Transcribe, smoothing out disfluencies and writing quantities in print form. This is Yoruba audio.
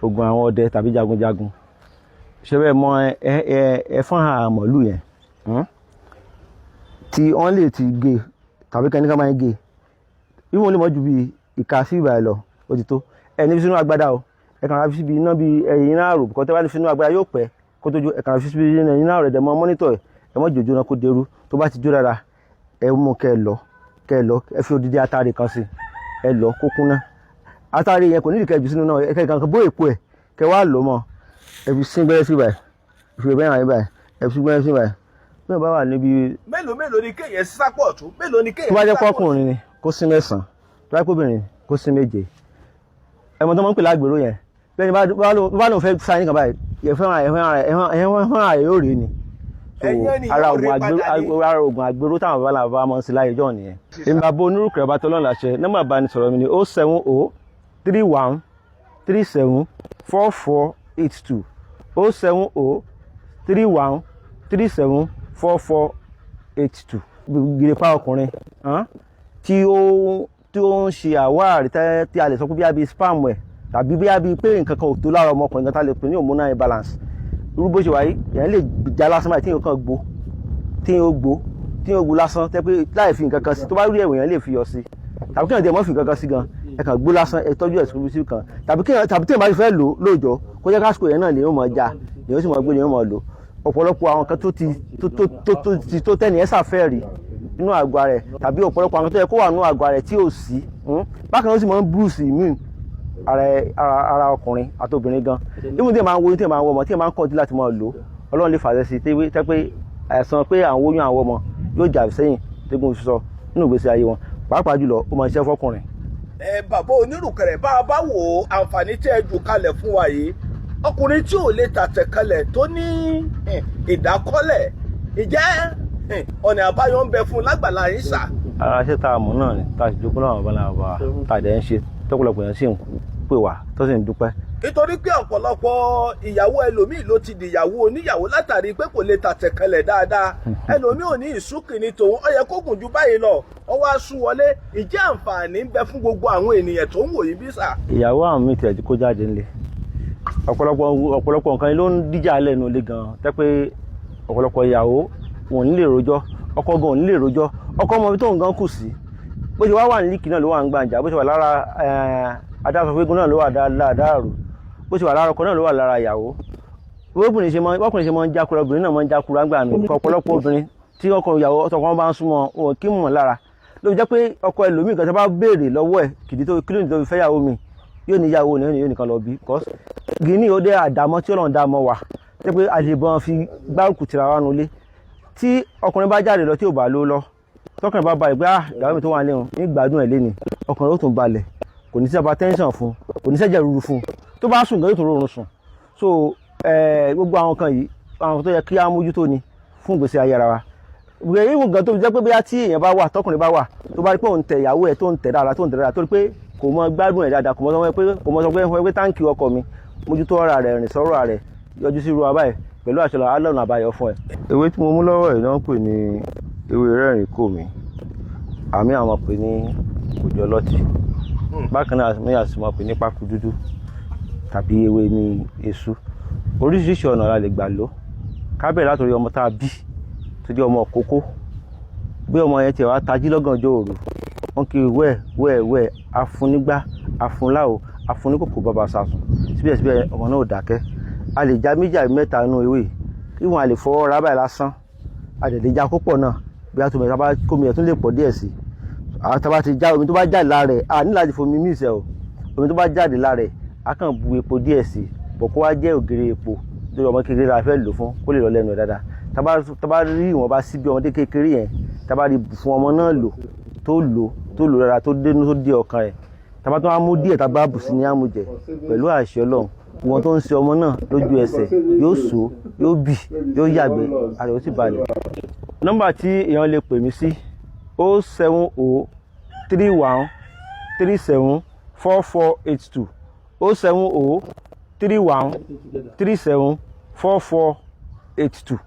Oògùn àwọn ọdẹ tàbí jagunjagun ṣe bẹ́ẹ̀ mọ ẹ ẹ ẹfọ́n àmọ̀lù yẹn, Tí wọ́n lè ti gé tàbí kẹ́ni ká máa ń gé bí wọ́n lè mọ́ ju bí ìka sí ìgbà ẹ̀ lọ, ó ti tó. Ẹ ní fi sínú agbádá o, ẹ kàn ra fi síbi iná bí ẹyìn iná àrò bùkọ́. Tẹ́ bá ní fi sínú agbádá, yóò pẹ́ kó tó jó. Ẹ kàn ra fi síbi iná àrò, ẹ̀dẹ̀ mọ́ monitor ẹ̀, ẹ mọ́ jòjó náà kó derú. Tó bá ti jó dára, ẹ mú kẹ́ ẹ lọ, kẹ́ ẹ lọ. Ẹ fi odidi atare kan sí, ẹ lọ kó kúnná. Atare yẹn kò nídìí kẹ́ jù sínú náà, ẹ kẹ́ kàn bó èpo ẹ̀, kẹ́ wá lò mọ́. Ẹ fi sín gbẹ́rẹ́ sí báyìí, ẹ fi bẹ́ẹ̀ hàn báyìí, ẹ fi gbẹ́rẹ́ sí báyìí. Bí wọ́n bá wà níbi. Mélòó mélòó ni kéèyàn sápọ̀ ọ̀tún? Mélòó ni kéèyàn Tó bá jẹ́ sápọ̀ òsì? Pọ́kùnrin ni kó sín 9, tó bá jẹ́ pọ́bìnrin kó sín 7. Ẹ̀mọ́ tó máa ń pè lágbèrò yẹn, bẹ́ẹ̀ ni bá lóun fẹ́ sáyìn kan báyìí, ẹ̀fẹ́ rẹ̀ yóò rí ni. So, Ẹ̀yìn ẹni ara yóò oògùn rí àgbèrò padà ní. Ara oògùn àgbèrò táwọn bàbá làbá máa ń ṣe láyé ọjọ́ nìyẹn. Èmi bàbá onírúkẹ̀rẹ̀ bá tọ́lọ́run láṣẹ. Nọ́mbà ìbánisọ̀rọ̀ mi ni 07031374482, 07031374482. Gìrìpá ọkùnrin hàn, tí ó ń ṣe àwárí tí a lè sọ pé bí a bí sperm ẹ̀ tàbí bí a bí pé nǹkan kan ò tó lára ọmọkùnrin kan tá a lè pè ní hormonal imbalance. Irú bó ṣe wà yìí, èèyàn lè já lásán báyìí, tí yóò kàn gbó, tí yóò gbó, tí yóò gbó lásán, tẹ́ pé láì fi nǹkan kan sí. Tó bá rí ẹ̀wọ̀n, èèyàn lè fi yọ sí, tàbí kí èèyàn tiẹ̀ mọ́ fi nǹkan kan sí gan, ẹ kàn gbó lásán, ẹ tọ́jú ẹ̀ sí kan, tàbí kí èèyàn tàbí tí èèyàn bá ti fẹ́ lò lóòjọ́, kó jẹ́ kásìkò yẹn náà lè yóò mọ̀ já, lè yóò sì mọ̀ gbé, lè yóò mọ̀ lò. Ọ̀pọ̀lọpọ̀ àwọn kan tó ti tó tó tó tó ti tó tẹ́ni ẹ̀ sàfẹ́ rí nínú àgọ́ ara rẹ̀, tàbí ọ̀pọ̀lọpọ̀ àwọn tó yẹ kó wà nínú àgọ́ ara rẹ̀ tí ò sí. Bákan náà, ó sì máa ń boost immune ara ara ara ọkùnrin àti obìnrin gan. Even tí ẹ máa ń wo, tí ẹ máa ń wọ ọmọ, tí ẹ máa ń kọ́ńtì láti máa lò, Ọlọ́run lè fàṣẹ sí tẹ́ pé àìsàn pé àwọn oyún àwọn ọmọ yóò jà sẹ́yìn tẹ́gùn sọ nínú ìgbésí ayé wọn. Pàápàá jùlọ, ó máa ń ṣiṣẹ́ fọkùnrin. Ẹ bàbá onírùkẹ̀rẹ̀, bá a bá wò ó, àǹfààní tí ẹ jù kalẹ̀ fún wa yìí, ọkùnrin tí ò lè tàtẹ̀ kalẹ̀, tó ní ìdákọ́lẹ̀, ìjẹ́ ọ̀nà àbáyọ ń bẹ fún lágbàlá yín sà? Ara ṣé tá a mọ̀ náà ni tá a sì jogún náà bàbá náà bá tá a dẹ̀ ń ṣe tọ́pọ̀lọpọ̀ yẹn sì ń pè wá, tó sì ń dúpẹ́. Nítorí pé ọ̀pọ̀lọpọ̀ ìyàwó ẹlòmíì ló ti dìyàwó oníyàwó látàrí pé kò lè tàtẹ̀ kalẹ̀ dáadáa. Ẹlòmíì ò ní ìsúnkì ní tòun, ó yẹ kó gùn ju báyìí lọ, ó wá sún wọlé. Ìjẹ́ àǹfààní ń bẹ fún gbogbo àwọn ènìyàn tó ń wò yín bí sà? Ìyàwó àwọn míì tiẹ̀ ti kó jáde ńlẹ̀. Ọ̀pọ̀lọpọ̀ nǹkan ló ń díjà lẹ́nu ilé gan, tẹ́ pé ọ̀pọ̀lọpọ̀ ìyàwó wọn ò ní lè rojọ́, ọkọ gan ò ní lè rojọ́. Ọkọ ọmọ ibi tó nǹkan kù sí. Bó ṣe wá wà ní líkì náà ló wà ń gbàǹjà, bó ṣe wà lára adáṣọfégún náà ló wà dáadáa, bó ṣe wà lára ọkọ náà ló wà lára ìyàwó. Bọ́kùnrin ṣe máa ń jákúra, obìnrin náà máa ń jákúra ńgbà mí. Ọ̀pọ̀lọpọ̀ obìnrin tí ọkọ ìyàwó ọkọ wọn bá ń súnmọ́ wọn kí mọ̀ lára, ló fi jẹ́ pé ọkọ ẹlòmíì kan tó bá béèrè lọ́wọ́ ẹ̀ kìdí tó kílódé tó fi fẹ́ yàwó mi, yóò ní ìyàwó ní yóò nìkan lọ bí, because gíní ó dé àdámọ́ tí Ọlọ́run dá mọ́ wa, jẹ́ pé a lè bọ́n fi gbárùkù tira wa nulẹ̀. Tí ọkùnrin bá jáde lọ, tí ò bá ló lọ, tọkùnrin bá balẹ̀ pé, ah, ìyàwó mi tó wà léwu ní gbádùn ẹ̀ léni, ọkùnrin ó tún balẹ̀, kò ní sí hypertension fún, kò ní sẹ́jẹ̀ rúru fún. Tó bá sùn gan, yóò tún rọrùn sùn. So gbogbo àwọn kan yìí, àwọn tó yẹ kí á mójútó ni fún ìgbésí ayé ara wa. Ìwé gan tó fi jẹ́ pé bóyá tí èèyàn bá wà, tọkùnrin bá wà, tó bá rí pé òun tẹ ìyàwó ẹ̀, tó ń tẹ̀ dáadáa, tó ń tẹ̀ dáadáa, tó rí pé kò mọ gbádùn ẹ̀ dáadáa, kò mọ sọ pé thank you ọkọ mi, mójútó ọ̀rọ̀ rẹ̀, rìn sọ́rọ̀ rẹ̀, yọjú sí irú wa báyìí, pẹ̀lú àṣẹ alọ́nà àbáyọ fún ẹ. Ewé tí mo mú lọ́wọ́ yìí náà ń pè ní ewé rẹ́rìn kò mí, àmì àwọn pè ní òjò ọlọ́tì. Bákan náà, àmì àti mọ̀ pè ní pákó dúdú tàbí ewé ní èṣù. Oríṣiríṣi ọ̀nà la lè gbà lò. Ká bẹ̀rẹ̀ látòrí ọmọ tá a bí tó jẹ́ ọmọ kókó. Bí ọmọ yẹn tiẹ̀ wá tají lọ́gànjọ́ òru, wọ́n kiri wẹ́ẹ̀ wẹ́ẹ̀ wẹ́ẹ̀, afúnigbá, afúnláwo, afúnikòkò, bàbá sàsùn, síbẹ̀síbẹ̀ ọmọ náà ò dákẹ́, a lè já méjì àbí mẹ́ta nínú ewé kí wọ́n a lè fọwọ́ ra báyìí lásán. A lè lè já púpọ̀ náà bí a tó mẹ́ta bá kómi ẹ̀ tún lè pọ̀ díẹ̀ sí i. Àwọn tá a bá ti já, omi tó bá jáde lára ẹ̀, a ní láti fomi mí ìsẹ̀ o. Omi tó bá jáde lára ẹ̀, a kàn bu epo díẹ̀ sí i bọ̀, kó wá jẹ́ ògiri epo lórí ọmọ kékeré la fẹ́ lò fún, kó lè lọ lẹ́nu ẹ̀ dáadáa. Tá bá rí ìwọ̀nba síbi ọmọdé kékeré yẹn, tá bá rí fún ọmọ náà lò, tó lò, tó lò dáadáa, tó dénú, tó dé ọkàn rẹ̀, tá bá tó wá mú díẹ̀, tá bá bù sí ní àmújẹ, pẹ̀lú àṣẹ Ọlọ́run, ìwọ̀n tó ń ṣe ọmọ náà, lójú ẹsẹ̀ yóò so, yóò bì, yóò yàgbẹ́, ara ó sì balẹ̀. Nọ́mbà tí èèyàn lè pè mí sí: 07031374482, 07031374482.